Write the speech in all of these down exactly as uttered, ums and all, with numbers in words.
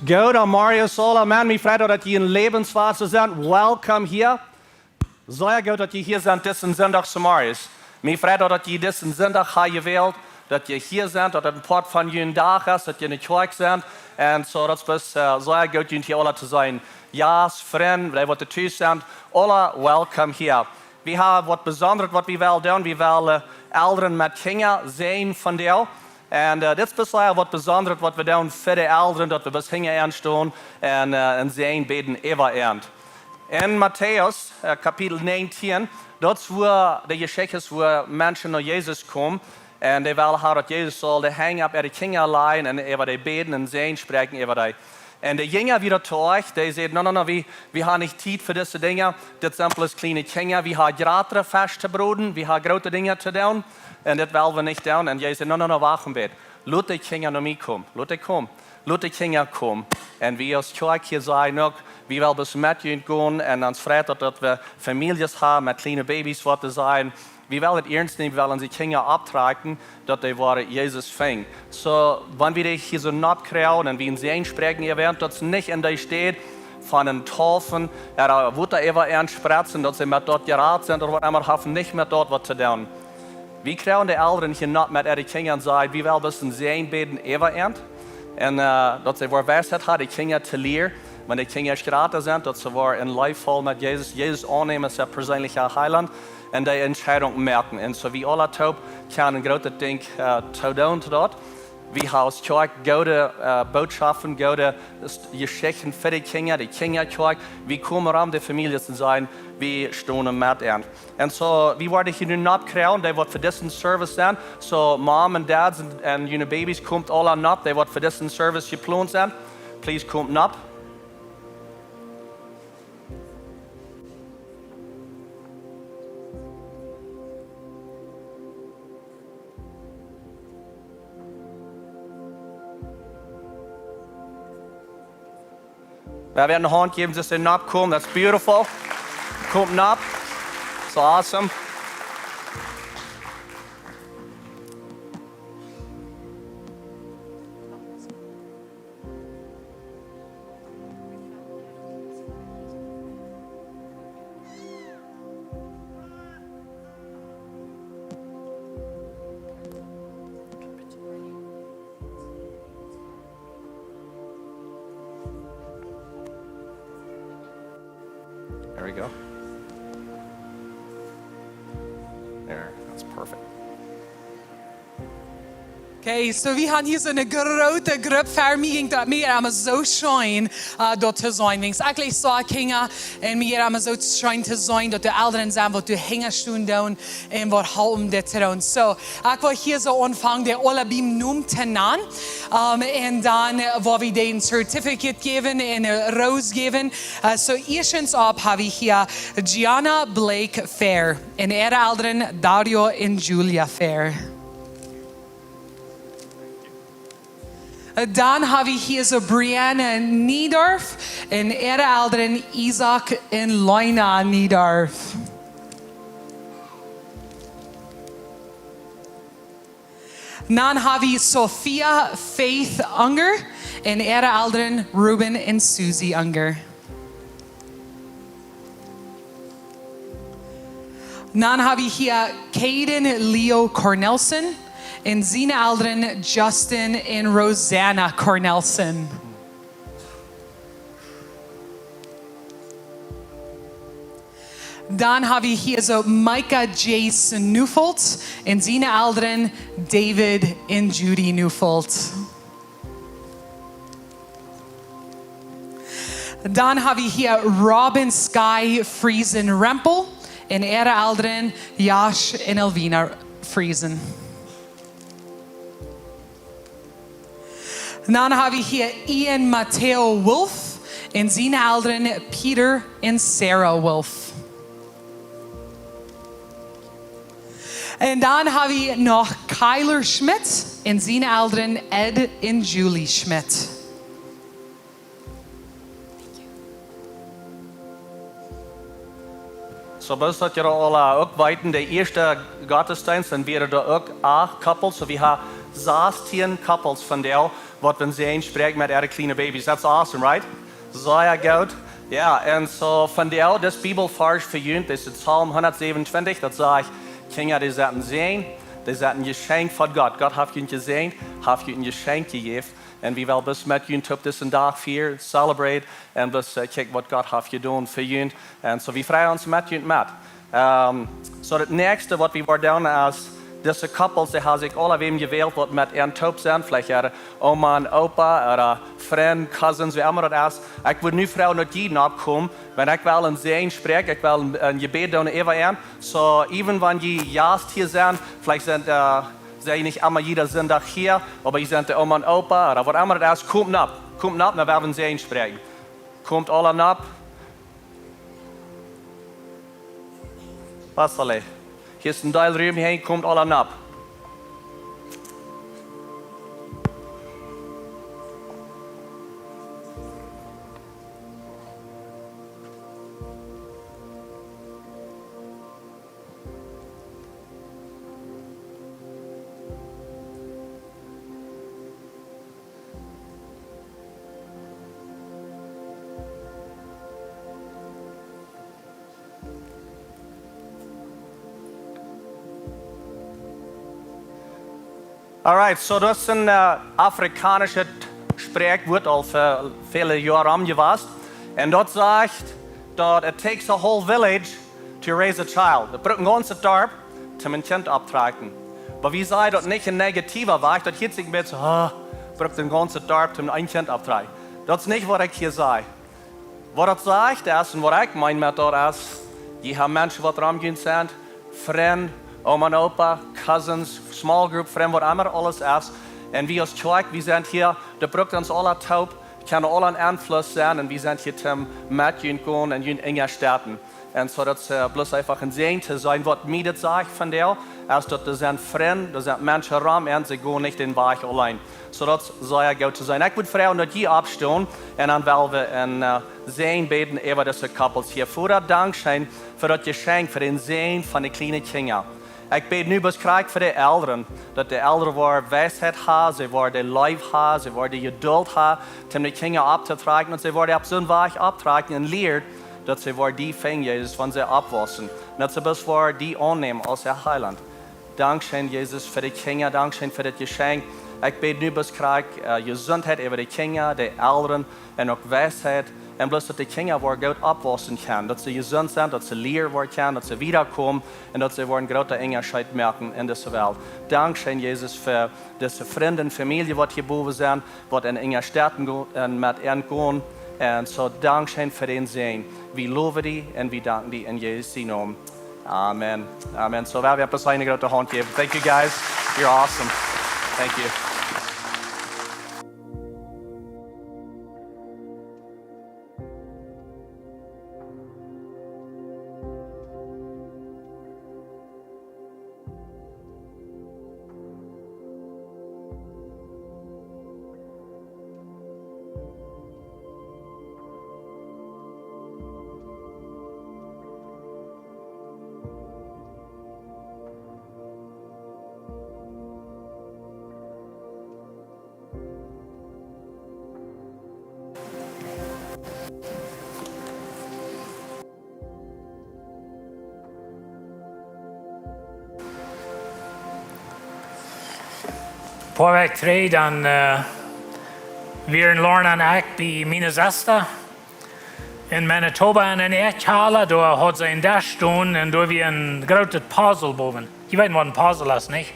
Goodemorjes aula, Maun, mie freit daut jie en Läwenswasser sent. Welcome hia. Sea goot daut jie hia sent disen Sindach zemorjes. Mie freit daut jie disen Sindach ha jewält, daut jie hia sent, daut et een Poat von jun Dach es, daut jie enne Kjoakj sent. Un soo, daut es, äh, sea goot junt hia aula to seenen. Jast, Frind, dee waut tus sent, aula welcome hia. Wie ha waut Besondret waut wie wellen doonen. Wie wellen, äh, Elren met Kjinja säajnen vondoag. Un, äh, dit es besonda waut Besondret waut wie doonen fa de Elren, daut wie bat hinjaraun stonen un, äh, een Säajen bäden äwa an. En Matäus, äh, Kapitel näajentieen, daut es wua de Jeschicht es, wua Menschen no Jesus komen. Un dee wellen haben daut Jesus saul de Henj opp äare Kjinja lajen un äwa dee bäden un Säajen spräakjen äwa dee. Un de Jinja wieren to oajch, dee säden: "No, no, no, wie, wie haben nich Tiet fa dise Dinja. Dit sent bloos kjliene Kjinja. Wie haben jratre Fesch to broden, wie haben groote Dinja to doonen. Un dit wellen wie nich doonen." Un Jesus säd: "No, no, no, wacht een bät. Lot de Kjinja no mie komen. Lot dee komen. Lot de Kjinja komen." Un wie aus Kjoakj hia sajen uk, wie wellen bat met junt gonen. Un ons freit daut, daut wie Famieljes haben met kjliene Babys waut to seenen. Wie wellen et iernst nämen, wie wellen onse Kjinja opptrakjen, daut dee woaren Jesus finjen. Soo, wan wie dee hia soo nopp kjrieen un wie een Säajen spräakjen äwa an, daut es nich en dee Städ von een Taufen, ooda Wota äwa an spretzen, daut see met daut jerat sent ooda waut emma, haft nich met daut waut to doonen. Wie kjrieen de Elren hia nopp met äare Kjinja un sajen: "Wie wellen bat een Säajen bäden äwa an." Un, äh, daut see woaren Weisheit haben, de Kjinja to lieren, wan de Kjinja jrata sent, daut see woaren en Leew faulen met Jesus, Jesus aunnämen aus äa perseenlicha Heilaunt un dee Entscheidunk moaken. Un soo wie aula toop kjennen een grootet Dinkj, äh, to doonen to daut. Wie haben aus Kjoakj goode, äh, Bootschoften, goode Jeschichten fa de Kjinja, de Kjinjakjoakj. Wie komen rom de Famieljes un sajen, wie stonen met an. Un soo, wie woaren hia nu nopp kjrieen, dee waut fa disen Service sent. Soo, Mom un Dads un, un june Babys, komt aula nopp, dee waut fa disen Service jeplont sent. Please, komt nopp. Wie wellen eene Haunt jäwen, see sent nopp komen. That's beautiful. Komt nopp. That's awesome. There we go. There, that's perfect. Okay, soo wie haben hia soo eene groote Grupp ver mie, jinkj daut mie emma soo scheen, äh, daut to seenen. Wiels ekj leew soo Kjinja un mie emma soo scheen to seenen, daut de Elren sent, waut doa hinja stonen doonen un waut halpen dit to doonen. Soo, ekj well hia soo aunfangen, de aula biem Nomen to nanen. Ähm, un dan, äh, woa wie dee een Certificate jäwen un eene Roos jäwen. Äh, soo, ieeschtens opp hab wie hia Gianna Blake Fair un äare Elren Dario un Julia Fair. Dan hab wie hia soo Brianna Niedorf un äare Elren Isaac un Lena Niedorf. Dan hab wie Sophia Faith Unger un äare Elren Ruben un Susie Unger. Dan hab wie hia Caden Leo Cornelsen un siene Elren Justin un Rosanna Cornelsen. Dan hab wie hia soo Micah Jason Neufeld un siene Elren David un Judy Neufeld. Dan hab wie hia Robin Sky Friesen Rempel un äare Elren Josh un Elvina Friesen. Dan hab wie hia Ian Matteo Wolf un siene Elren Peter un Sarah Wolf. Un dan hab wie noch Kyler Schmidt un siene Elren Ed un Julie Schmidt. Soo, bloos daut jie aula uk weeten, de ieeschte Gottesdeenst, dan wieren doa uk acht Couples. Soo, wie haben sastieen Couples vondoag, waut een Säajen sprakjt met äare kjliene Babys. That's awesome, right? Sea goot. Jo, un soo von doa, dis Bibelvarsch fa junt, dis es Psalm hundatsäwenuntwintich, daut sajcht: Kjinja, dee sent een Säajen, dee sent een Jeschenkj von Gott. Gott haft junt jesäajent, haft junt een Jeschenkj jejäft. Un wie wellen bloos met junt toop disen Dach fieren, celebrate, un bloos, äh, kjikjen, waut Gott haft jedonen fa junt. Un soo, wie freien ons met junt met. Ähm, soo, daut näakjste, waut wie woaren doonen, es, dise Couples, dee haben sikj aulawäm jewält, waut met an toop sent. Veleicht äare Oma un Opa, ooda Frind, Cousins, wäa emma daut es. Ekj wudd nu froagen, daut jie nopp komen, wan ekj well een Säajen spräakjen, ekj well een, een Jebäd doonen äwa an. Soo, even wan jie Jast hia sent, veleicht sent, äh, sie jie nich emma jieda Sindach hia, oba jie sent de Oma un Opa, ooda waut emma daut es, komt nopp. Komt nopp, dan woa wie een Säajen spräakjen. Komt aula nopp. Passt aule. Hia es een Deel Rum hia, komt aula nopp. Alright, soo daut es een, äh, afrikaunschet Spräakjwuat, aul fa väle Joaren jewast. Un daut sajcht, daut it takes a whole village to raise a child. Daut brukt een gaunzet Darp, om een Kjint opptotrakjen. Oba wie sajen daut nich en negatiwa Wajch, daut hieet sikj een bät, ah, brukt een gaunzet Darp, om een Kjint opptotrakjen. Daut es nich, waut ekj hia saj. Waut daut sajcht es, un waut ekj meen met daut es, jie haben Menschen, waut romjäajent sent, Frind, Oma un Opa, Cousins, small group, Frind, waut emma aules es. Un wie aus Kjoakj, wie sent hia, daut brukt ons aula toop, kjennen aula een Enfluss sennen, un wie sent hia toom met junt gonen un junt unjastetten. Un soo daut, äh, bloos eefach een Säajen to sennen, waut mie daut sajcht vondoag, es daut doa sent Frind, doa sent Menschen rom, un see gonen nich dän Wajch auleen. Soo daut es sea goot to sennen. Ekj wudd froagen, daut jie oppstonen, un dan well wie een, äh, Säajen bäden äwa dise Couples hia. Voda, dankscheen fa daut Jeschenkj, fa dän Säajen von de kjliene Kjinja. Ekj bäd nu bloos krakjt fa de Elren, daut de Elren woaren Weisheit haben, see woaren de Leew haben, see woaren de Jedult haben, om de Kjinja opptotrakjen, un see woaren opp soon Wajch opptrakjen un lieren, daut see woaren die finjen, Jesus, wan see oppwaussen. Un daut see bloos woaren die aunnämen aus äa Heilaunt. Dankscheen, Jesus, fa de Kjinja. Dankscheen fa daut Jeschenkj. Ekj bäd nu bloos krakjt, äh, Jesuntheit äwa de Kjinja, de Elren un uk Weisheit. Un bloos daut de Kjinja woaren goot oppwaussen kjennen. Daut see jesunt sent, daut see lieren woaren kjennen, daut see wiedakomen un daut see woaren grooten Unjascheet moaken en dise Welt. Dankscheen, Jesus, fa dise Frind un Famielje, waut hia bowen sent, waut en Unjastetten go-, un met an gonen. Un soo, dankscheen fa dän Säajen. Wie lowen die un wie danken die en Jesus sien Nomen. Amen. Amen. Soo, wie haben bloos eene groote Haunt jejäft. Thank you, guys. You're awesome. Thank you. Poa Wäakj trigj, dan, äh, wieren Lorna un ekj bie miene Sesta en Manitoba en eene Ieedkjala, doa haud see een Desch stonen un doa wia een grootet Puzzle bowen. Jie weeten, waut een Puzzle es, nich?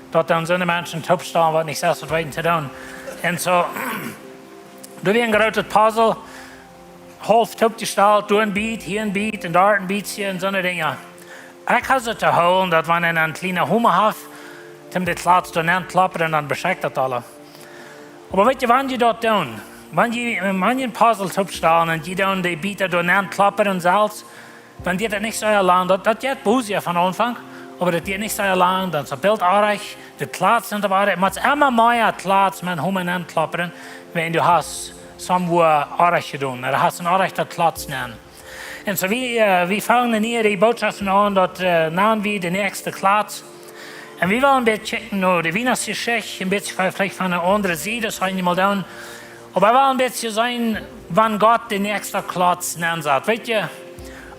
Daut dan soone Menschen toopstalen, waut nich selfst waut weeten to doonen. Un soo, doa wia een grootet Puzzle, haulf toopjestalt, doa een Beet, hia een Beet un doa een Beet un soone Dinja. Ekj hab soo to hoolen, daut wan eena een kjliena Homa haft, dan deit daut latst doa nenn kloppen un dan beschekjt daut aula. Oba weet jie, wan jie daut doonen, wan jie, wan jie een Puzzle toopstalen un jie doonen de Bieeta doa nenn kloppen un selfst, dan diet daut nich sea lang, daut, daut jeit bosja von Aunfank, oba daut diet nich sea lang, dan es daut Bilt oajch, de Kjlatz sent oajch, mau emma mea Kjlatz met Homa nenn kloppen, wan du hast somewhere oajch jedonen, du hast een oajch daut Kjlatz nenn. Un soo wie, äh, wie fangen hia de Botschoften aun, daut, äh, nanen wie de näakjste Kjlatz. Un wie wellen een bät checken no de Wienachtsjeschicht, een bät veleicht von eene aundre Sied aus eenjemol doonen. Oba wie wellen een bät seenen, wan Gott de näakjste Klotz nensaut. Weetst du,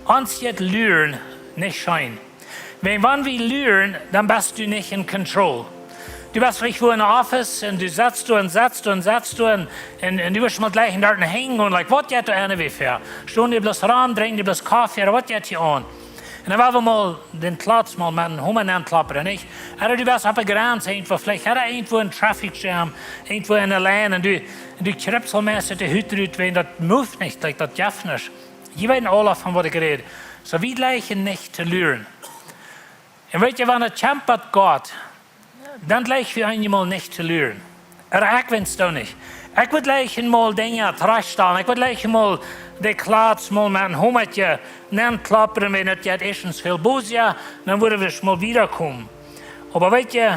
ons jeit luren nich scheen. Wan, wan wie luren, dan best du nich in control. Du best veleicht wua em Office un du setst doa un setst doa un setst doa un, un, un du woascht mol jlikj doa hinjen gonen, like, waut jeit doa aun, woo väl? Stonen dee bloos rom, drinkjen dee bloos Koffe, ooda waut jeit hia aun? Un dan woa wie mol dän Klotz mol met een Homa nenklappen, nich? Ooda du best opp de Grenz irjentwua, veleicht ooda irjentwua een Traffic Jam, irjentwua enne Lien, un du, un du kjrippst aul meist de Hut rut, wan daut move nich, like, daut jeft nich. Jie weeten aula von waut ekj räd. Soo, wie jlikjen nich to luren. Un weetst du, wan et kjemt bie Gott, dan jlikj wie eenjemol nich to luren. Ooda ekj weens doch nich. Ekj wudd jlikj mol Dinja trajchtstalen. Ekj wudd jlikj mol de Klotz mol met een Homatsche nenklappen, wan et jeit ieeschtens väl bosja, dan wudd wie mol wieda komen. Oba weetst du,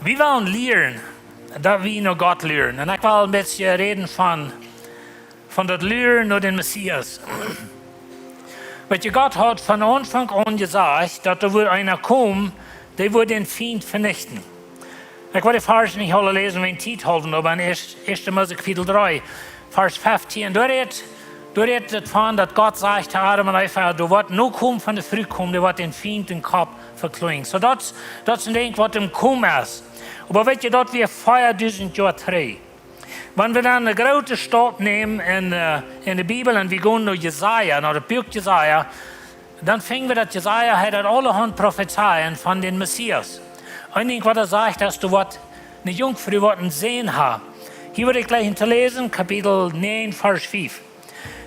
wie wellen lieren, daut wie no Gott luren. Un ekj well een bät räden von, von daut Luren no dän Messias. Weetst du, Gott haud von Aunfank aun jesajcht, daut doa wudd eena komen, dee wudd dän Fient venichten. Ekj well de Varsch nich aula läsen, wan Tiet haulwen, oba en ieescht, ieeschte Mose Kapitel dree, Varsch feftieen, doa rät, doa rät et von, daut Gott sajcht to Adam un Eva, doa woat een Nokomen von de Fru komen, dee woat dän Fient dän Kopp vekloagen. Soo daut, daut es een Dinkj waut aum Komen es. Oba weetst du, daut wia veadusent Joa trigj. Wan wie dan een grooten Staup nämen en, äh, en de Bibel un wie gonen no Jesaja, no daut Buak Jesaja, dan finjen wie daut Jesaja, hee haud aulahaunt Profezeien von dän Messias. Een Dinkj waut hee sajcht, daut doa woat eene Junkfru woat eenen Sän haben. Hia wudd ekj jlikj to läsen, Kapitel näajen, Varsch fiew.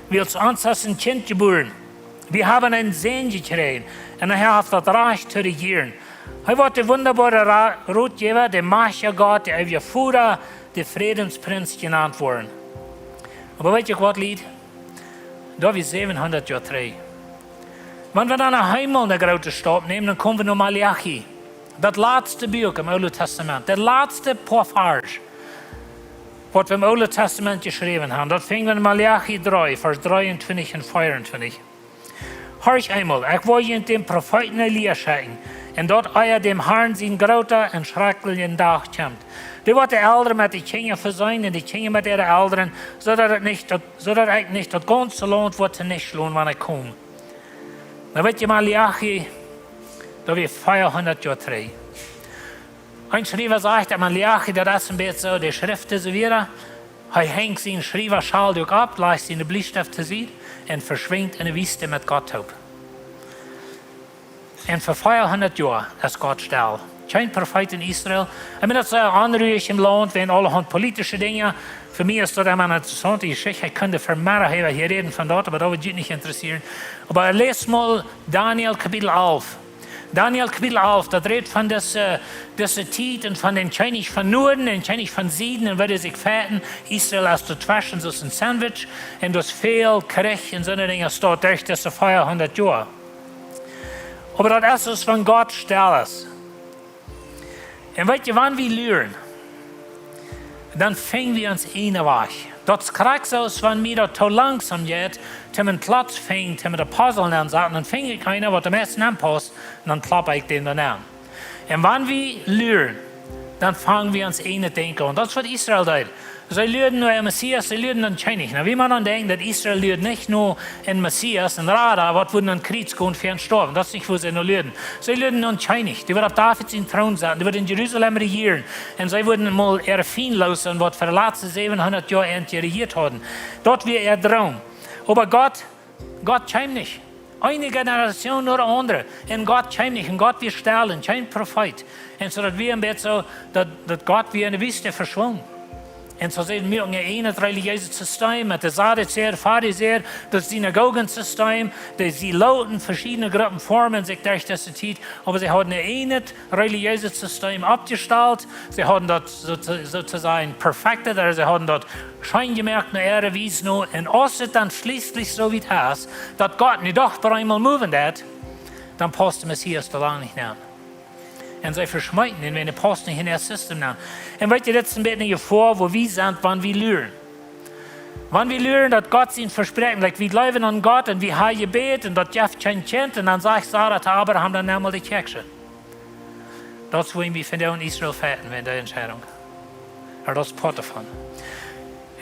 Wiels ons es een Kjint jebuaren. Wie haben eenen Sän jekjräajen. Un hee haft daut Rajcht to rejieren. Hee woat de wundaboare Ra-, Rotjäwa, de majchtja Gott, de eewja Voda, de Frädensprinz jenant woaren. Oba weetst du waut, Lied? Daut wia säwenhundat Joa trigj. Wan wie dan no Himmel een grooten Staup nämen, dan komen wie no Maleachi. Daut latste Buak em Oolen Tastament. Daut latste poa Varsch, waut wie em Oolen Tastament jeschräwen haben. Daut finjen wie en Maleachi dree, Varsch dreeuntwintich un veeauntwintich. Horcht eemol, ekj woa junt dän Profeeten Elia schekjen, un daut ea däm Harn sien groota un schrakjlicha Dach kjemt. Dee woat de Elren met de Kjinja veseenen un de Kjinja met äare Elren, soo daut et nich daut, soo daut ekj nich daut gaunze Launt woa tonichtschlonen, wan ekj kom. Dan weetst du, Maleachi, daut wia veahundat Joa trigj. Een Schriewa sajcht, daut Maleachi, daut es een bät soo, de Schreft es wieda, hee henjt sienen Schriewaschal uk opp, lajcht sienen Bliestift to Sied un veschwinjt enne Wiest met Gott toop. Un fa veahundat Joa es Gott stell. Kjeen Profeet en Israel. Ekj meen, daut es een onruhjet Launt, wäajen aulahaunt politische Dinja. Fa mie es daut emma eene interessaunte Jeschicht. Ekj kunn de Vermeida äwa hia räden von daut, oba daut woat junt nich interessieren. Oba läst mol Daniel Kapitel alf. Daniel Kapitel alf, daut rät von dise, dise Tiet un von dän Kjennich von Nuaden un Kjennich von Sieden un woo dee sikj feiten. Israel es doatweschen, soo aus een Sandwich. Un daut es väl Kjrich un soone Dinja steit derch dise veahundat Joa. Oba daut es, aus wan Gott stell es. Un weetst du, wan wie luren, dan finjen wie ons eenen Wajch. Daut es krakjt soo aus wan mie daut too langsom jeit, om een Klotz to finjen, om een Puzzle auntosaten, dan finj ekj eenen, waut aum meisten aunpaust, un dan klopp ekj dän doa aun. Un wan wie luren, dan fangen wie ons eenen Denkjen aun. Daut es waut Israel deed. See luaden no een Messias, see luaden no een Kjennich. Nu, wie motten dan denkjen, daut Israel luad nich no een Messias, een Rada, waut wudd no een Kjriez gonen fa an stoawen. Daut es nich, wua see no luaden. See luaden no een Kjennich. Dee wudd opp David sienen Troon setten. Dee wudd en Jerusalem rejieren. Un see wudden mol äare Fiend loossennen, waut fa de latste säwenhundat Joa an jerejieet hauden. Daut wia äa Droom. Oba Gott, Gott kjeem nich. Eene Generation no de aundre. Un Gott kjeem nich. Un Gott wia stell un kjeen Profeet. Un soo daut wia een bät soo, daut, daut Gott wia enne Wiest veschwungen. Un soo säd wie, een eenet relijeeset System met de Saduzäa, Farisäa, daut Synagogensystem, dee, see loten veschiedne Gruppen formen, sikj derch dise Tiet, oba see hauden een eenet relijeeset System oppjestalt, see hauden daut soo to, soo to sajen perfected, ooda see hauden daut scheen jemoakt no äare Wies no, un aus et dan schlieslich soo wiet es, daut Gott nu doch bie eemol moven deed, dan paust de Messias doa lang nich aun. Un see veschmeeten am, wäajen hee paust nich en äa System aun. Un weetst du, dit es een bät eene Jefoa, wua wie sent, wan wie luren. Wan wie luren, daut Gott sien Vespräakjen, like, wie jleewen aun Gott un wie haben jebät un daut jeft kjeen Kjint, un dan sajcht Sara to Abraham, dan nemm mol de Kjäakjsche. Daut es, woo wie von doa en Israel feiten, wäajen dee Entscheidunk. Oba daut es Poat doavon.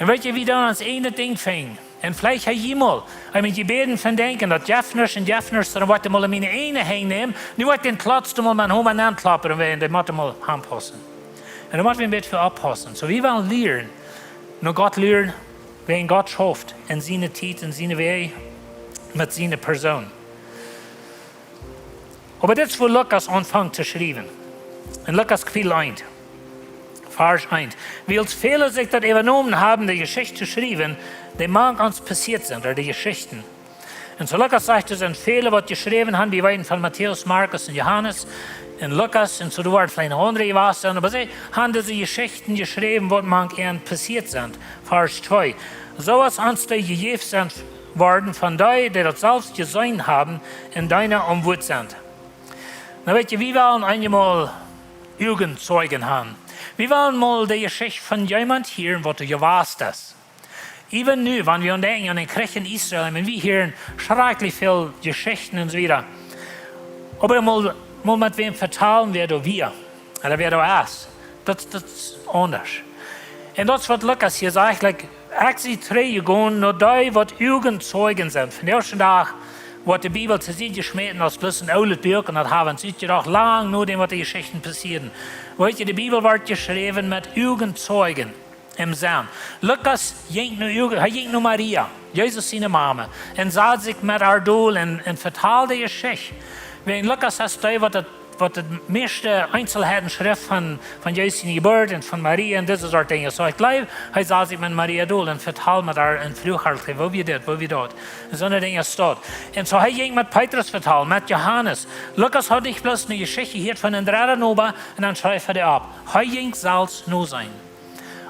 Un weet jie, wie dan ons eejnet Dinkj finjen. Un veleicht ha jie mol, ekj meen, jie bäden von denkjen, daut jeft nuscht un jeft nuscht, dan woa ekj mol en miene eejne Henj nämen, nu woa ekj dän Klotz mol met Homa nenn kloppen, un wie, dee mott mol aunpaussen. Un dan mott wie een bät fa oppaussen. Soo, wie wellen lieren, no Gott lieren, wäajen Gott schauft en siene Tiet, en siene Wäaj, met siene Persoon. Oba dit es, woo Lukas aunfangt to schriewen. En Lukas Kapitel eent, Varsch eent. Wiels väle sikj daut äwajenomen haben, de Jeschicht to schriewen, dee mank ons passieet sent, ooda de Jeschichten. Un soo Lukas sajcht, doa sent väle, waut jeschräwen haben, wie weeten von Matäus, Markus un Johanes un Lukas, un soo doa woaren veleicht noch aundre jewast sennen, oba see haben dise Jeschichten jeschräwen, waut mank an passieet sent. Varsch twee. Soo aus ons dee jejäft sent worden von dee, dee daut selfst jeseenen haben un doano aum Wuat sent. Nu weet jie, wie wellen eenjemol Uagenzeijen haben. Wie wellen mol de Jeschicht von jemaunt hieren, waut doa jewast es. Even nu, wan wie aun denkjen aun dän Kjrich en Israel, un wie hieren schrakjlich väl Jeschichten un soo wieda. Oba mol, mol met wäm vetalen, wäa doa wia, ooda wäa doa es. Daut, daut es aundasch. Un daut es, waut Lukas hia sajcht, like, ekj sie trigjjegonen no dee, waut Uagenzeijen sent. Vondoag dän Dach woat de Bibel to Sied jeschmäten aus bloos een oolet Buak, un daut haben wie ons utjedocht, lang nodäm, waut de Jeschichten passieeden. Weet jie, de Bibel woat jeschräwen met Uagenzeijen em Senn. Lukas jinkj no Uagen, hee jinkj no Maria, Jesus siene Mame, un sad sikj met ar dol un, un vetald de Jeschicht. Wäajen Lukas es dee, waut daut, waut de mieeschte Eenselheiten schrift von, von Jesus siene Jeburt un von Maria un dise Sort Dinja. Soo, ekj jleew, hee sad sikj met Maria dol un vetald met ar un fruach ar, woo wia dit, woo wia daut. Un soone Dinja es daut. Un soo, hee jinkj met Petrus vetalen, met Johanes. Lukas haud nich bloos eene Jeschicht jehieet von een dredden Oba un dan schreef hee dee opp. Hee jinkj selfst noseenen.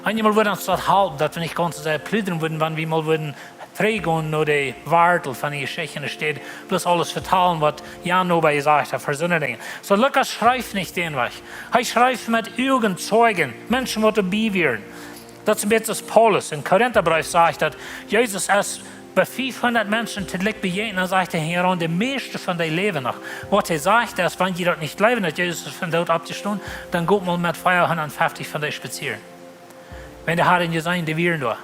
Eenjemol wudd ons daut halpen, daut wie nich gaunz soo sea pludren wudden, wan wie mol wudden trigjgonen no de Wartel von de Jeschicht, enne Städ bloos aules vetalen, waut jan Oba jesajcht haft, fa soone Dinja. Soo, Lukas schreef nich dän Wajch. Hee schreef met Uagenzeijen, Menschen, waut doabie wieren. Daut es een bät aus Paulus en Korintabreef sajcht, daut Jesus es bie fiefhundat Menschen toojlikj bejäajent, un sajcht hee, hia aun, de mieeschte von dee läwen noch. Waut hee sajcht es, wan jie daut nich jleewen, daut Jesus es vom Doot oppjestonen, dan got mol met veahundatfeftich von dee spazieren. Wan dee hauden jeseenen, dee wieren doa.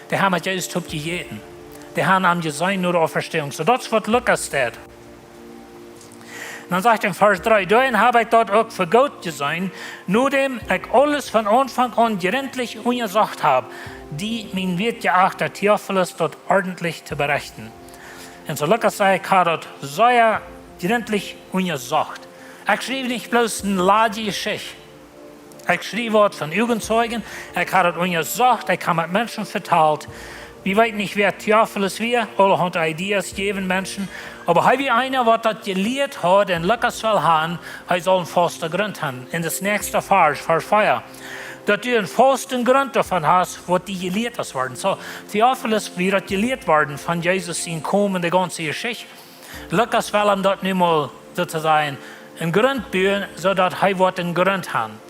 Dee haben met Jesus toop jejäten. Dee haben am jeseenen no de Auferstehung. Soo, daut es, waut Lukas deit. Dan sajcht hee en Varsch dree: "Doaren hab ekj daut uk fa goot jeseenen, nodäm ekj aules von Aunfank aun jrintlich unjasocht hab, die mien wieetjeachter Theophilus daut ordentlich to berechten." Un soo Lukas sajcht, ekj hab daut sea jrintlich unjasocht. Ekj schriew nich bloos eene ladje Jeschicht. Ekj schriew waut von Uagenzeijen, ekj hab daut unjasocht, ekj hab met Menschen vetalt. Wie weeten nich, wäa Theophilus wia, aulahaunt Ideas jäwen Menschen. Oba hee wia eena, waut daut jelieet haud un Lukas well han, hee saul eenen fausten Grunt han. En daut näakjste Varsch, Varsch vea, daut du eenen fausten Grunt doavon hast, waut die jelieet es worden. Soo, Theophilus wia daut jelieet worden von Jesus sien Komen, de gaunze Jeschicht. Lukas well am daut nu mol, soo to sajen, een Grunt buen, soo daut hee woat een Grunt han.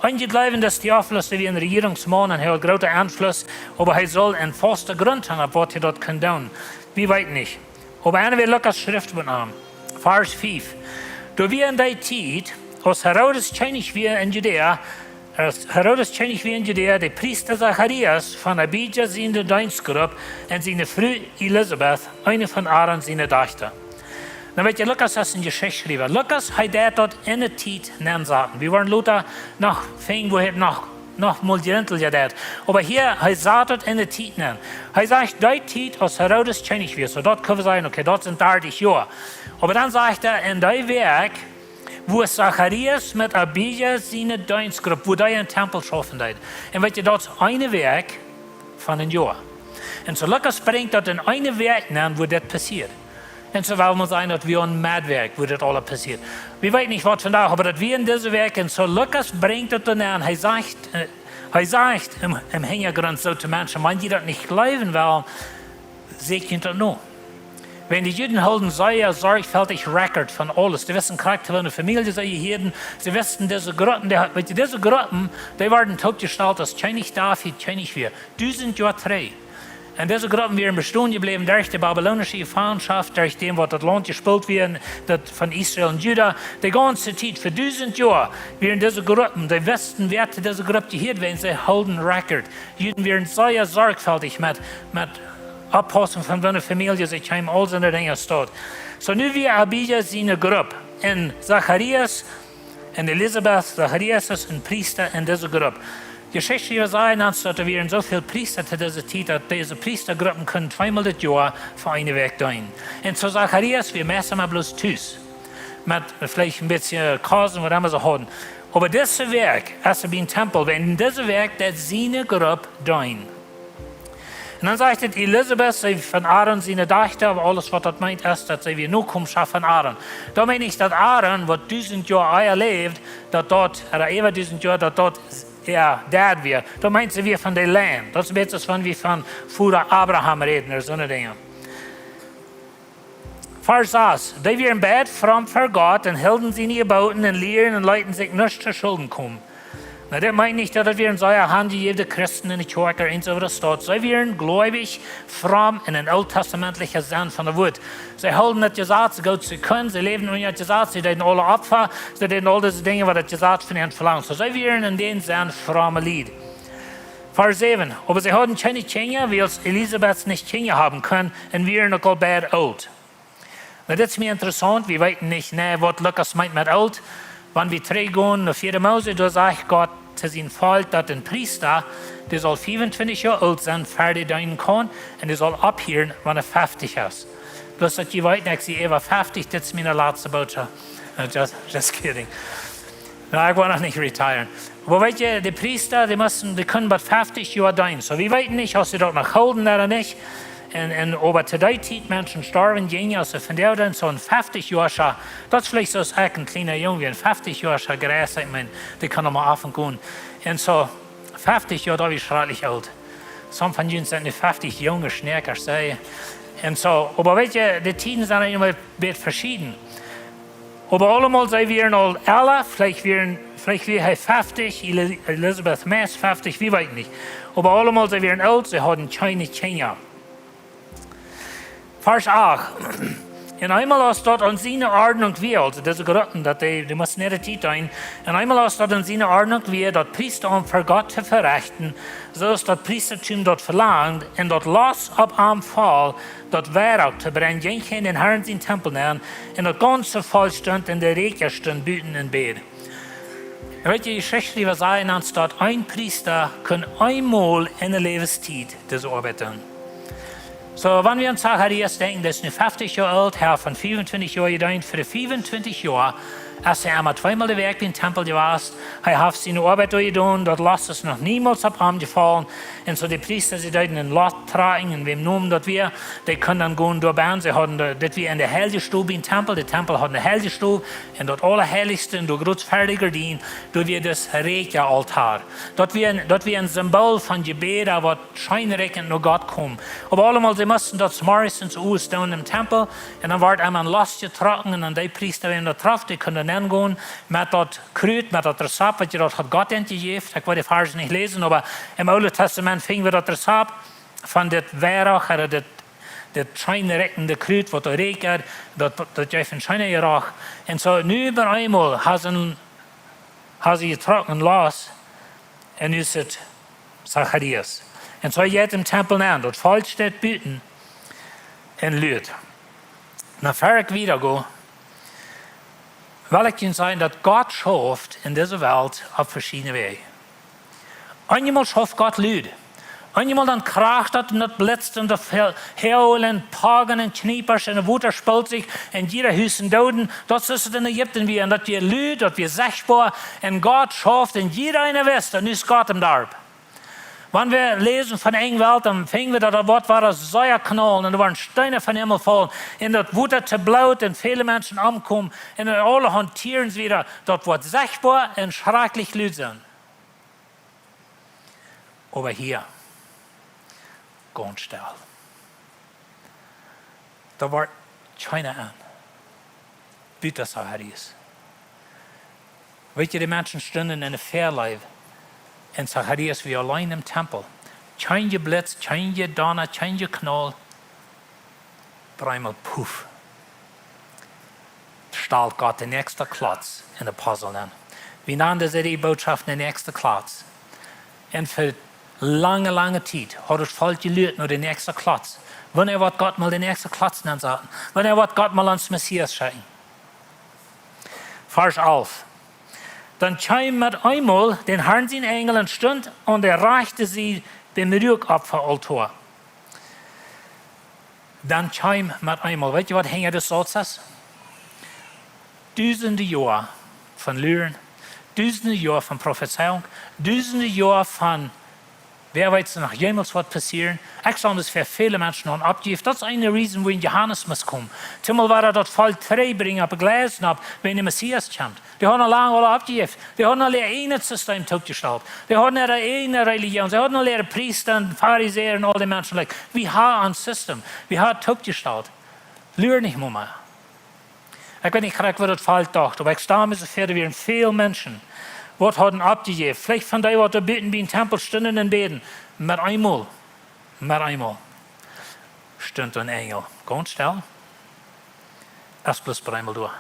Eenje jleewen, daut Theophilus wia een Rejierungsmaun un hee haud grooten Enfluss, oba hee saul eenen fausten Grunt han, opp waut hee daut kunn doonen. Wie weeten nich. Oba enne wia Lukas Schrift met am. Varsch fief. Doa wia en dee Tiet, aus Herodes Kjennich wia en Judäa, aus Herodes Kjennich wia en Judäa, de Priesta Zacharias von Abia siene Deenstgrupp un siene Fru Elisabet, eene von Aaron siene Dajchta. Nu weet jie, Lukas es een Jeschichtschriewa. Lukas, hee deit daut enne Tiet nensaten. Wie woaren lota noch finjen, woo hee noch, noch mol jrintlicha deit. Oba hia, hee sat daut enne Tiet nen. Hee sajcht, dee Tiet, aus Herodes Kjennich wia. Soo, daut kjenn wie sajen, okay, daut sent dartich Joa. Oba dan sajcht hee, en dee Wäakj, wua Zacharias met Abia siene Deenstgrupp, wua dee em Tempel schaufen deed. Un weet jie, daut es eene Wäakj von een Joa. Un soo Lukas brinjt daut en eene Wäakj nen, wua dit passieet. Un soo well wie sajen, daut wia en Medwäakj, wua dit aules passieet. Wie weeten nich, waut vondoag, oba daut wia en dise Wäakj. Un soo Lukas brinjt daut dan aun. Hee sajcht, äh, hee sajcht em, em Hinjagrunt soo to Menschen, wan jie daut nich jleewen wellen, seenen jie daut nu. Wan de Juden hilden sea sorjfältich Record von aules. Dee wisten krakjt, woo ne Famielje see jehieden. See wisten dise Gruppen, dee, weet jie, dise Gruppen, dee worden toopjestalt, aus Kjennich David Kjennich wia. Dusent Joa trigj. Un dise Gruppen wieren bestonen jebläwen derch de babylonische Jefangenschoft, derch däm waut daut Launt jespult wia, daut von Israel un Juda. De gaunze Tiet, fa dusent Joa, wieren dise Gruppen, dee wisten, wäa to dise Grupp jehieed, wiels see hilden record. Juden wieren sea sorgfältig met, met Oppaussen von woone Famielje see kjeemen, aul soone Dinja. Soo nu wia Abia siene Grupp. Un Zacharias un Elisabet, Zacharias es een Priesta en dise Grupp. Jeschichtlich sajen ons daut doa wieren soo väl Priesta to dise Tiet, daut dise Priestagruppen kunnen tweemol daut Joa fa eene Wäakj deenen. Un soo Zacharias wia meist emma bloos tus, met veleicht een bät Kost, waut emma see hauden. Oba dise Wäakj, aus hee biem Tempel wia, en dise Wäakj deed siene Grupp deenen. Un dan sajcht et, Elisabet, see von Aaron siene Dochta, oba aules waut daut meent es, daut see wia Nokomschoft von Aaron. Daut meent nich daut Aaron, waut dusent Joa ea läwd, daut daut, ooda äwa dusent Joa, daut daut äa Dad wia. Daut meent, see wia von de Line. Daut es een bät soo aus wan wie von Voda Abraham räden, ooda soone Dinja. Varsch sas: Dee wieren beid fromm ver Gott un hilden siene Jeboten un Lieren un leeten sikj nuscht to Schulden komen. Nu, dit meent nich, daut et wieren sea hanjejäwne Christen en de Kjoakj ooda eent äwa de Staut. See wieren gleubich, fromm en een ooltestamentlicha Senn von daut Wuat. See hilden daut Jesaz soo goot see kunnen, see läwden unja daut Jesaz, see deeden aule Opfa, see deeden aul dise Dinja, waut daut Jesaz von an velangd. Soo see wieren en dän Senn fromme Lied. Varsch säwen: Oba see hauden kjeene Kjinja, wiels Elisabet nich Kjinja haben kunn, un wieren uk aul beid oolt. Nu, dit es mie interessaunt, wie weeten nich, nä, waut Lukas meent met oolt. Wan wie trigjgonen no vieede Mose, doa sajcht Gott to sien Volkj, daut een Priesta, dee saul fiefuntwintich Joa oolt sennen, ver dee deenen kaun, un dee saul opphieren, wan hee feftich es. Bloos daut jie weeten, ekj sie äwa feftich, dit es miene latste Botschaft. No, just, just kidding. No, ekj woa noch nich retiren. Oba weet jie, de Priesta, dee musten, dee kunnen bat feftich Joa deenen. Soo, wie weeten nich, aus see daut noch hilden ooda nich. Un, un, oba to dee Tiet, Menschen storwen jinja, aus see von doa deenen, soo een feftich Joascha, daut es veleicht soo aus ekj een kjliena Jung wia, een feftich Joascha Greis, ekj meen, dee kaun noch mau opp un gonen. Un soo, feftich Joa, daut es schrakjlich oolt. Some von junt sent nu feftich, junge Schneekjasch, see. Un soo, oba weet jie, de Tieden sent emma een bät veschieden. Oba aulemol, see wieren aul ella, veleicht wieren, veleicht wia hee feftich, Eli-, Elisabet meist feftich, wie weeten nich. Oba aulemol, see wieren oolt, see hauden kjeene Kjinja. Varsch acht: Un eemol aus daut aun siene Ordnunk wia, aulsoo dise Gruppen, daut dee, dee musten äare Tiet deenen, un eemol aus daut aun siene Ordnunk wia, daut Priestaamt ver Gott to verechten, soo aus daut Priestatum daut velangd, un daut Loss opp am foll, daut Weihrauch to brenjen, jinkj hee en dän Harn sien Tempel nenn, un daut gaunze Volkj stunt un de Räakja stunt buten un bäd. Un weet jie, Jeschichtschriewa sajen ons, daut een Priesta kunn eemol en de Läwenstiet dise Oabeit doonen. Soo, wan wie aun Zacharias denkjen, dee es nu feftich Joa oolt, hee haft fiefuntwintich Joa jedeent, fa de fiefuntwintich Joa es hee emma tweemol de Wäakj biem Tempel jewast, hee haft siene Oabeit doa jedonen, daut Loss es noch niemols opp am jefollen. Un soo de Priesta, see deeden een Lot trakjen, un wäm nomen daut wia, dee kunnen dan gonen doa bennen. See hauden de, dit wia en de heilje Stow biem Tempel, de Tempel haud eene heilje Stow, un daut Aulaheilichste, un doa groot ver de Gardien, doa wia daut Räakja-Altoa. Daut wia, daut wia een Simbool von Jebäda, waut scheenrikjent no Gott komen. Oba aulemol, see musten daut zemorjes un zemorjes doonen em Tempel, un dan wort emma een Lot jetrocken, un dan de Priesta, wäm daut trof, dee kunn dan nengonen met daut Krut, met daut Rezapt, waut jie daut haud Gott an jejäft. Ekj woa de Varsch nich läsen, oba em Oolen Tastament finj wie daut Rezapt von dit Weihrauch, ooda dit, dit scheenrikjende Krut, waut doa räakjad, daut, daut jeef een scheena Jeroch. Un soo nu bie eemol haud see, haud see jetrocken Lot, un nu es et Zacharias. Un soo jeit hee em Tempel nenn, daut Volkj steit buten un luat. Nu, ver ekj wieda go, well ekj junt sajen, daut Gott schauft en dise Welt opp veschiedne Wäaj. Eenjemol schauft Gott lud. Eenjemol dan kracht daut un daut blitzt un daut Hagel un Pogen un Kjniepasch un daut Wota spolt sikj un jieda Hus en Dooden. Daut es soo aus et en Ägipten wia. Un daut wia lud, daut wia sechtboa. Un Gott schauft un jieda eena wist, daut nu es Gott em Darp. Wan wie läsen von eene Welt, dan finj wie, daut daut Wota wia sea knaulen un doa wieren Steena vom Himmel jefaulen. Un daut Wota wort Bloot un väle Menschen omkomen. Un aulahaunt Tieren wieren, daut wort sechtboa un schrakjlich lud sennen. Oba hia, gaunz stell. Doa wort kjeena aun. Buta Zacharias. Weet jie, de Menschen stunden en de Väaleew. Un Zacharias wia auleen em Tempel. Kjeen Jeblitz, kjeen Jedonna, kjeen Jeknaul. Opp eemol, puff, stalt Gott dän näakjsten Klotz en dän Puzzle nenn. Wie nanden dise Bootschoft dän näakjsten Klotz. Un fa lange, lange Tiet haud daut Volkj jeluat no dän näakjsten Klotz. Wanea woat Gott mol dän näakjsten Klotz nensaten? Wanea woat Gott mol onsen Messias schekjen? Varsch alf. Dan kjeem met eemol dän Harn sien Enjel un stunt aun de rajchte Sied biem Ruakopfaaltoa. Dan kjeem met eemol, weet jie, waut hinja dän Sauz es? Dusende Joa von Luren, dusende Joa von Profezeiunk, dusende Joa von, wäa weet, aus noch jemols woat passieren. Ekj saj, daut es fa väle Menschen noch oppjejäft. Daut es eene Reason, wuarom Johanes must komen. Toom mol wada daut Volkj trigjbrinjen opp de Gleisen, opp, wan de Messias kjemt. Dee hauden aul lang aula oppjejäft. Dee hauden aul äa eejnet System toopjestalt. Dee hauden äare eejne Religion. See hauden aul äare Priesta un Farisäa un aul dee Menschen. Like, wie haben een System. Wie haben toopjestalt. Lua nich mea. Ekj weet nich krakjt, waut daut Volkj docht, oba ekj stal mie soo väa, doa wieren väl Menschen, waut hauden oppjejäft. Veleicht von dee, waut doa buten biem Tempel stunden un bäden. Met eemol, met eemol stunt een Enjel. Gaunz stell. Es bloos met eemol doa.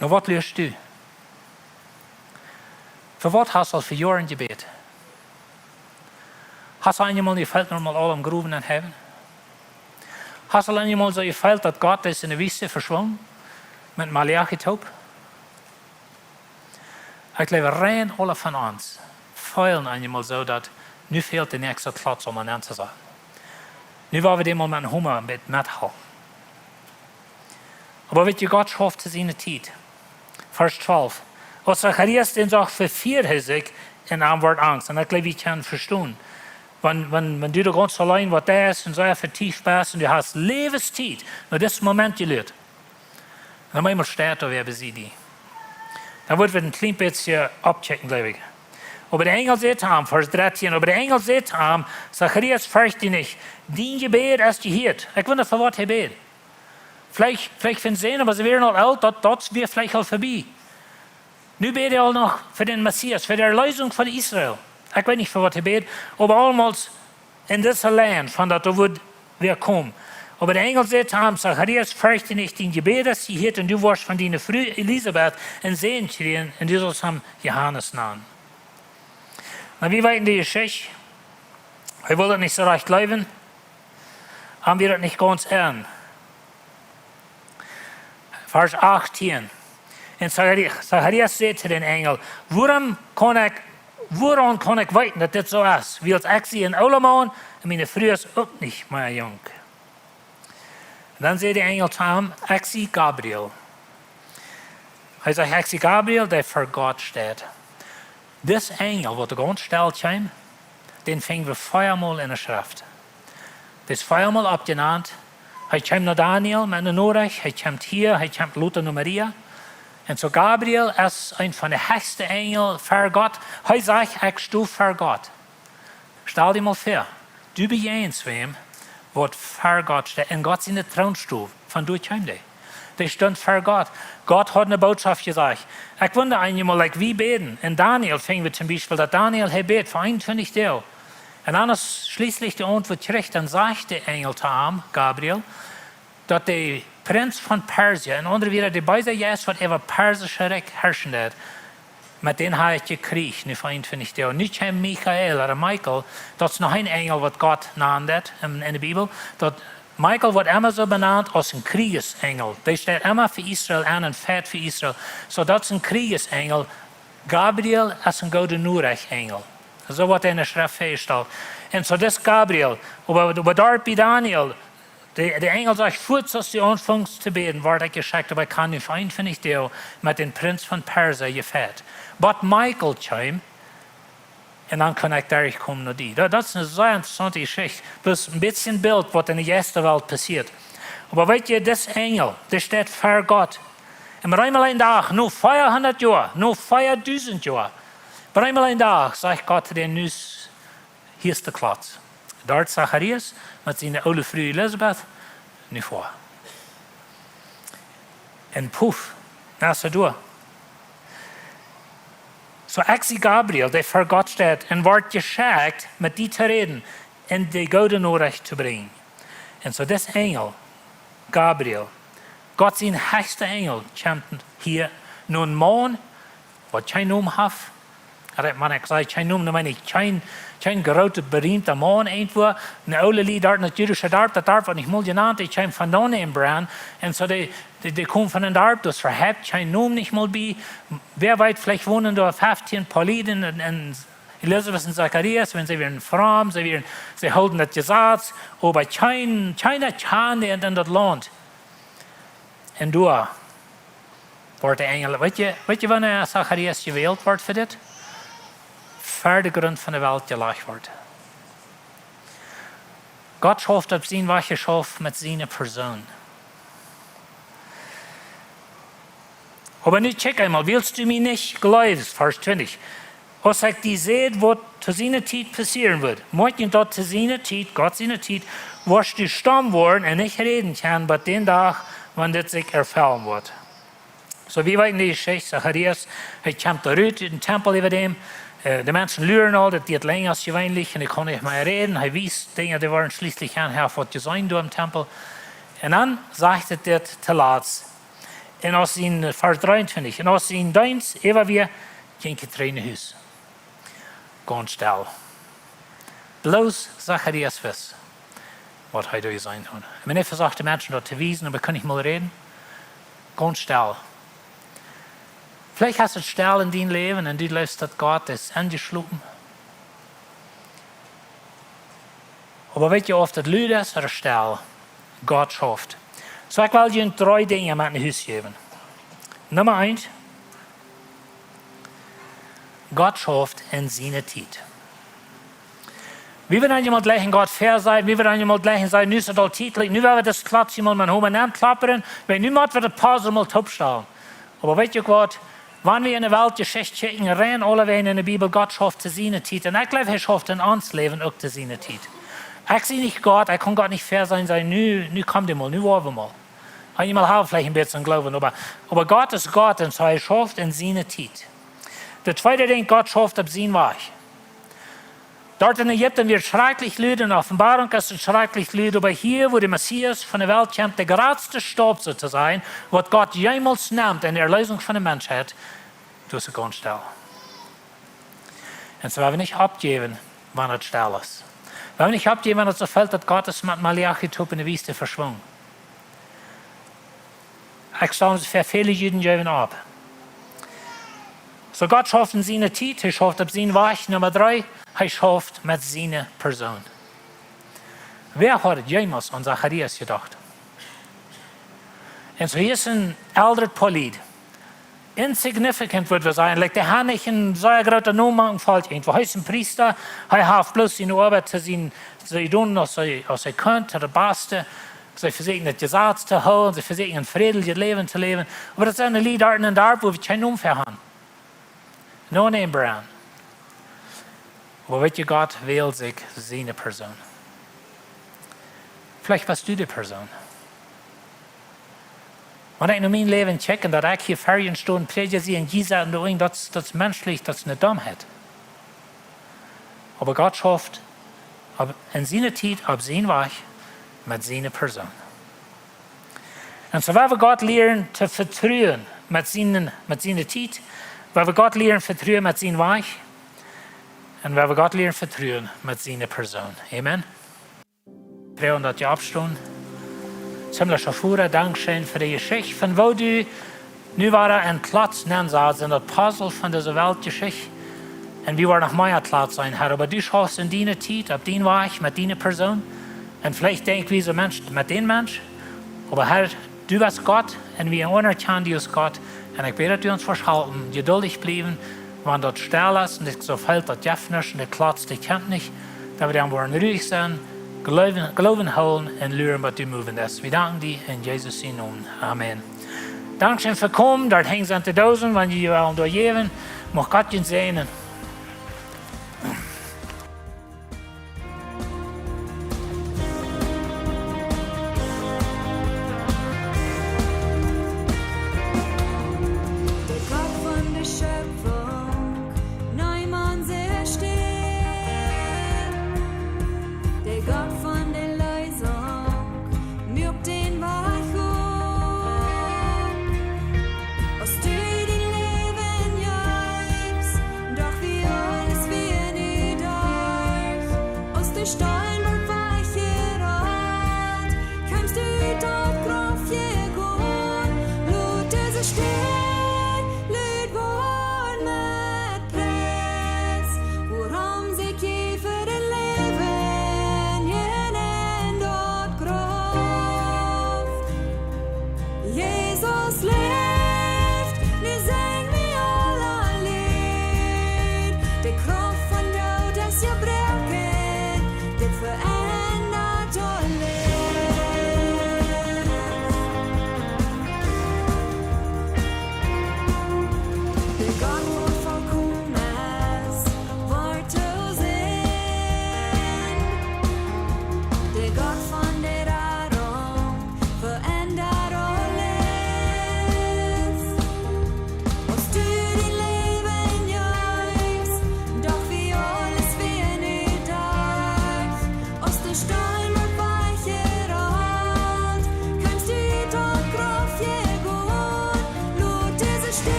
Nu, waut luast du? Fa waut hast du aul fa Joaren jebät? Hast du eemol jefeelt, nu mol aul aum Growen aun haben? Hast du eemol soo jefeelt, daut Gott es en de Wiest veschwungen? Met Maleachi toop? Ekj jleew, rein aule von ons feelen eemol soo, daut nu fält de näakjste Klotz om aun to saten. Nu woa wie dän mol met een Homa een bät metholen. Oba weet jie, Gott schauft to siene Tiet. Varsch twalf. Aus Zacharias dän sach, vefieed hee sikj un am wort angst. Un daut jleew ekj, wie kjennen vestonen. Wan, wan, wan du doa gaunz auleen waut deist un soo effektiv best un du hast Läwenstiet no disen Moment jeluat. Un opp eemol steit doa wäa bie die. Dan woa wie een kjlien bät oppkjikjen, jleew ekj. Oba de Enjel säd to am, Varsch dartieen, oba de Enjel säd to am: Zacharias, fercht die nich, dien Jebäd es jehieet. Ekj wunda, fa waut hee bäd. Veleicht, veleicht fa siene Sän, oba see wieren aul oolt, daut, daut wia veleicht aul verbie. Nu bäd hee aul noch fa dän Messias, fa de Erleesunk von Israel. Ekj weet nich, fa waut hee bäd, oba aulemol en dise Lien von daut doa wudd wäa komen. Oba de Enjel säd to am: Zacharias, fercht die nich, dien Jebäd es jehieet un du woascht von diene Fru Elisabet een Sän kjrieen un du saust am Johanes nanen. Nu, wie weeten de Jeschicht. Hee wull daut nich soo rajcht jleewen. Am wia daut nich gaunz enn. Varsch achtieen. Un Zachari-, Zacharias säd to dän Enjel: Wuarom kaun ekj, wuaraun kaun ekj weeten, daut dit soo es? Wiels ekj sie een oola Maun un miene Fru es uk nich mea junk. Un dan säd de Enjel to am: Ekj sie Gabriel. Hee säd: Ekj sie Gabriel, dee ver Gott steit. Dis Enjel, waut doa gaunz stell kjeem, dän finj wie veamol en de Schreft. Dee es veamol oppjenant. Hee kjeem no Daniel met eene Norecht, hee kjemt hia, hee kjemt lota no Maria. Un soo Gabriel es een von de hechste Enjel ver Gott. Hee sajcht: Ekj sto ver Gott. Stal die mol väa, du bejäajenst wäm, waut ver Gott steit, en Gott siene Troonstool, von doa kjeem dee. Dee stunt ver Gott. Gott haud eene Bootschoft jesajcht. Ekj wunda eenjemol, like, wie bäden. En Daniel finj wie toom Biespel, daut Daniel, hee bäd fa eenuntwintich Doag. Un dan, aus schlieslich de Auntwuat kjrieech, dan sajcht de Enjel to am, Gabriel, daut de Prinz von Persien, en aundre Wieed, de beese Jeist, waut äwa persische Rikj harschen deed, met dän hab ekj jekjräajen, nu fa eenuntwintich Doag. Nu kjeem Michael, ooda Michael, daut es noch een Enjel, waut Gott nant en, en de Bibel. Daut Michael woat emma soo benant aus een Kjrieesenjel. Dee steit emma fa Israel aun un fajcht fa Israel. Soo daut es een Kjrieesenjel. Gabriel es een Goode Norecht Enjel. Soo woat en de Schreft väajestalt. Un soo dis Gabriel, oba, oba doa bie Daniel, de, de Enjel sajcht: Fuaz aus du aunfungst to bäden, wort ekj jeschekjt, oba ekj hab nu fa eenuntwintich Doag met dän Prinz von Persien jefajcht. Bat Michael kjeem, un dan kunn ekj derchkomen no die. Daut, daut es eene sea interessaunte Jeschicht. Bloos een bät Bilt, waut en de Jeistawelt passieet. Oba weet jie, dis Enjel, dee steit ver Gott. Un met eemol een Dach, no veahundat Joa, no veadusent Joa, met eemol een Dach, sajcht Gott to dän: Nu es hia de Klotz. Doa Zacharias met siene oole Fru Elisabet, nu väa. Un puff, nu es hee doa. Soo ekj sie Gabriel, dee ver Gott steit un wort jeschekjt met die to räden un de goode Norecht to brinjen. Un soo dis Enjel, Gabriel, Gott sien hechsta Enjel, kjemt hia no een Maun, waut kjeen Nomen haft. Wan ekj saj kjeen Nomen, dan meen ekj kjeen, kjeen groota, beriemta Maun irjentwua. Een oola Lied doa en daut jüdische Darp, daut Darp woat nich mol jenant, ekj kjeem von doa en Brand. Un soo dee, dee, dee kjeem von een Darp, daut haft kjeen Nomen nich mol bie. Wäa weet, veleicht wonen doa feftieen poa Lied un, un Elisabet un Zacharias, wan see wieren fromm, see wieren, see hilden daut Jesaz, oba kjeen, kjeena kjand an en daut Launt. Un doa wort de Enjel, weet jie, weet jie, wanea Zacharias jewält wort fa dit? Ver de Grunt von de Welt jelajcht wort. Gott schauft opp sien Wajch, jeschauft met siene Persoon. Oba nu kjikj eemol, wiels du mie nich jleefst, Varsch twintich, aus ekj die säd, waut to siene Tiet passieren wudd, mott je daut to siene Tiet, Gott siene Tiet, woascht du stomm woaren un nich räden kjennen, bat dän Dach, wan dit sikj erfellen woat. Soo, wie weeten de Jeschicht, Zacharias, hee kjemt doa rut ut dän Tempel äwa däm. Äh, de Menschen luren aul, daut deit lenja aus jeweenlich, un hee kaun nich mea räden. Hee wiest Dinja, dee wieren schlieslich aun, hee haft waut jeseenen doa em Tempel. Un dan sajcht et dit to latst. Un aus sien, äh, Varsch dreeuntwintich, un aus sien Deenst äwa wia, jinkj hee trigj no Hus. Gaunz stell. Bloos Zacharias wist, waut hee doa jeseenen haud. Un hee vesocht de Menschen daut to wiesen, oba kunn nich mol räden. Gaunz stell. Veleicht es et stell en dien Läwen un du jleefst, daut Gott es enjeschlopen. Oba weet jie, auf daut lud es ooda stell, Gott schauft. Soo, ekj well junt dree Dinja met no Hus jäwen. Numma eent, Gott schauft en siene Tiet. Wie wudden eemol jlikj Gott väasajen, wie wudden eemol jlikj sajen, nu es et aul Tiet, nu woa wie daut Klotz hia mol met Homen aunklappen, wiels nu mott wie daut Puzzle mol toopstalen. Oba weet jie uk waut? Wan wie en de Welt Jeschicht kjikjen, rein aulewäajen en de Bibel, Gott schauft to siene Tiet. Un ekj jleew, hee schauft en ons Läwen uk to siene Tiet. Ekj sie nich Gott, ekj kaun Gott nich väasajen, sajen, nu, nu kjemt hee mol, nu woa wie mol. Eemol hab wie veleicht een bät Gloowen, oba, oba Gott es Gott un soo hee schauft en siene Tiet. Daut tweede Dinkj, Gott schauft opp sien Wajch. Doa en Ägipten wia et schrakjlich lud, en Openboarunk es et schrakjlich lud, oba hia, wua de Messias von de Welt kjemt, de jratste Staup soo to sajen, waut Gott jemols nemt en de Erleesunk von de Menschheit, doa es et gaunz stell. Un soo woa wie nich oppjäwen, wan et stell es. Woa wie nich oppjäwen, wan et soo felt, daut Gott es met Malachi toop en de Wiest veschwungen. Ekj stal mie väa, väle Juden jäwen opp. Soo Gott schauft en siene Tiet, hee schauft opp sien Wajch. Numma dree, hee schauft met siene Persoon. Wäa haud jemols aun Zacharias jedocht? Un soo hia es een elret poa Lied. Insignificant, wudd wie sajen. Like, dee haft nich een sea groota Nomen, een Volkj irjentwua. Hee es een Priesta, hee haft bloos siene Oabeit to sien, see doonen aus hee, aus hee kunn, daut baste. See vesieekjen daut Jesaz to hoolen, see vesieekjen een frädlichet Läwen to läwen. Oba daut sent Lied doa en daut Darp, wua wie kjeen Nomen fa haben. No name brand. Oba weet jie, Gott wält sikj siene Persoon. Veleicht best du dee Persoon. Wan ekj no mien Läwen kjikj, daut ekj hia ver junt sto un prädj, see en Jesus un doa en, daut, daut es menschlich, daut es eene Dommheit. Oba Gott schauft opp, en siene Tiet, opp sien Wajch, met siene Persoon. Un soo woa wie Gott lieren to vetruen met siene, met siene Tiet, woa wie Gott lieren vetruen met sien Wajch, un woa wie Gott lieren vetruen met siene Persoon. Amen. Froag daut jie oppstonen. Himmlischa Voda, dankscheen fa de Jeschicht, von woo du nu wada een Klotz nenn satst en daut Puzzle von dise Welt Jeschicht. Un wie woaren noch mea Klotz seenen, Herr, oba du schaufst en diene Tiet, opp dien Wajch, met diene Persoon. Un veleicht denkj wie soo, Mensch, met dän Mensch. Oba Herr, du best Gott un wie aunerkjanen die aus Gott. Un ekj bäd, daut du ons woascht halpen, jeduldich bliewen, wan daut stell es un et soo felt, daut jeft nuscht un de Klotz, dee kjemt nich, daut wie dan woaren ruhich sennen, Gloowen, Gloowen hoolen un luren, waut du movend best. Wie danken die en Jesus sienen Nomen. Amen. Dankscheen fa komen. Doa hinjen sent de Doosen, wan jie wellen doa jäwen. Mucht Gott junt säajnen. De Gott von de Schöpfung Stolt